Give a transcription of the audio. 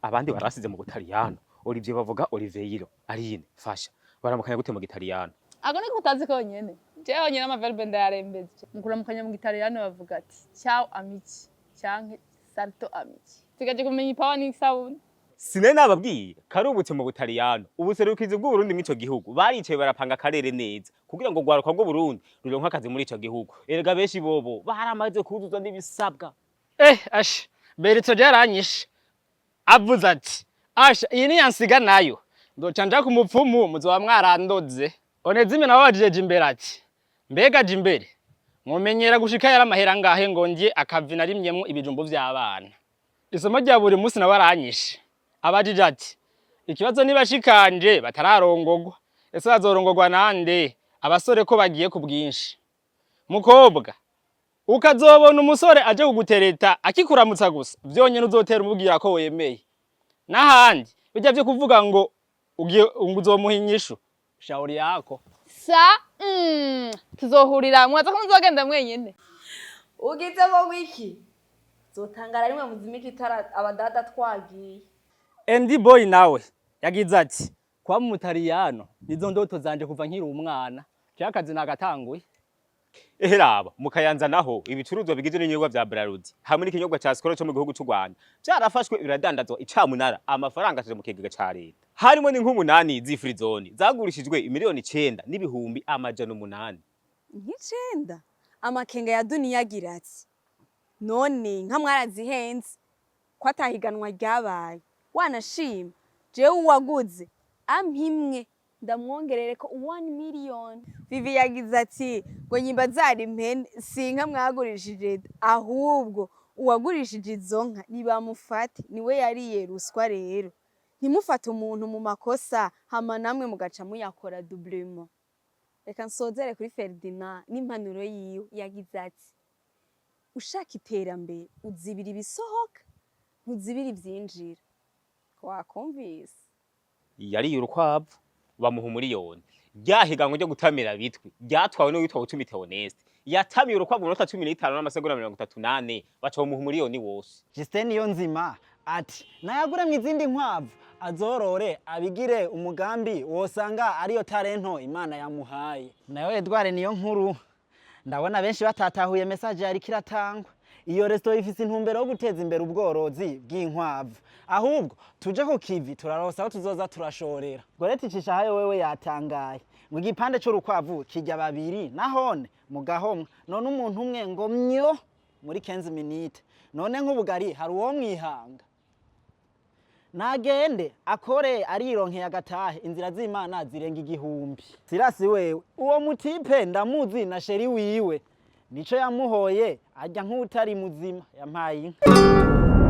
Abandi barasize mu Butaliyano. Olivier bavuga Oliveiro. Aline, fasha. Baramukanya gute mu Gitaliyano? Ako niko utazi konyene. Jewe nyene ama verbe ndayarembeje. Mu kuramukanya mu Gitaliyano bavuga ati "Ciao amici" canke "Salto amici". Sigaje kumenya ipawa n'isabuni. Sinari nababwiye karubutse mu Butaliyano. Ubuserukizi bw'Uburundi mw'ico gihugu baricaye barapanga akarere neza kugira ngo rwaruka rw'Uburundi ruronke akazi muri ico gihugu. Erega benshi bobo baramaze kuzuza n'ibisabwa. Asha, Berito yaranyishe. Avuze ati: "Asha, iyi ni yansiga nayo. Ndoca nja ku mupfumu, muzoba mwarandoze." Onezime nawe abajije imbere ati: "Mbega aje imbere. Mumenyera gushika yari amahera ngahe ngo ndye akavi narimyemwo ibijumbu vy'abana?" Isomo rya buri munsi nawe aranyishe. Abajije ati: "Ikibazo niba shikanje batararongogwa. Ese bazorongogwa nande? Abasore ko bagiye ku bwinshi?" Mukobwa, ukazobona umusore aje kugutereta akikuramutsa gusa, vyonyene uzotera umubwira ko wemeye. N'ahandi bijya vyo kuvuga ngo ugiye ngo uzomuha inyishu, shauri yako. Sa tuzohurira mwaza ko muzogenda mwenyene. Ugize ngo wiki zotangara rimwe muzimika itara abadada twagiye. Andy Boy nawe yagize ati: "Kwa mu Mutaliyano nizo ndoto zanje kuva nkiri umwana, jewe akazi nagatanguye." Ehe, raba mu Kayanza naho ibicuruzwa bigizwe n'ibinyobwa vya Brarudi hamwe n'ikinyobwa ca Skol co mu gihugu c'u Rwanda vyarafashwe biradandazwa icamunara, amafaranga ashije mu kigega ca leta. Harimo n'inka 8 z'ifrizone zagurishijwe 9,800,000. Nk'icenda amakenga ya duniya agira ati: "None nka mwarazihenze ko atahiganwa ryabaye? Wanashima jewe uwaguze ampa imwe ndamwongerere ko 1 million." Vivi yagize ati: "Ngo nyimba zari impene, si inka mwagurishije, ahubwo uwagurishije izo nka nibamufate, niwe yariye ruswa. Rero ntimufate umuntu mu makosa, hama namwe mugaca muyakora doublement." Reka nsozere kuri Ferdinand n'impanuro yiwe. Yagize ati: "Ushaka iterambere uzibira ibisohoka, ntuzibira ivyinjira." Wakumvise? Yariye urukwavu bamuha 1 miliyoni. Ryahiganwa ryo gutamira bitwi ryatwawe n'uwitwa Bucumi Theoneste, yatamiye urukwavu mu minota 15 n'amasegonda 34, baca bamuha 1 miliyoni wose. Justin Niyonzima ati: "Nayaguremwo izindi nkwavu azorore, abigire umugambi, wosanga ariyo talento Imana yamuhaye." Nayo Edouard niyo nkuru, ndabona benshi batatahuye message yariko iratangwa. Iyo resto ifise intumbero yo guteza imbere ubworozi bw'inkwavu, ahubwo tuje ku kivi turarosa aho tuzoza turashorera. Goreti Cishahayo wewe yatangaye ngo igipande c'urukwavu kirya babiri nahone mugahomwa, none umuntu umwe ngo myo muri 15 minutes, none nk'ubugari hari uwo mwihanga? Nagende akore arironkeye agatahe, inzira z'Imana zirenga igihumbi. Sirasi wewe, uwo mutipe ndamuzi na chérie wiwe, nico yamuhoye, arya nk'utari muzima. Yampaye inka.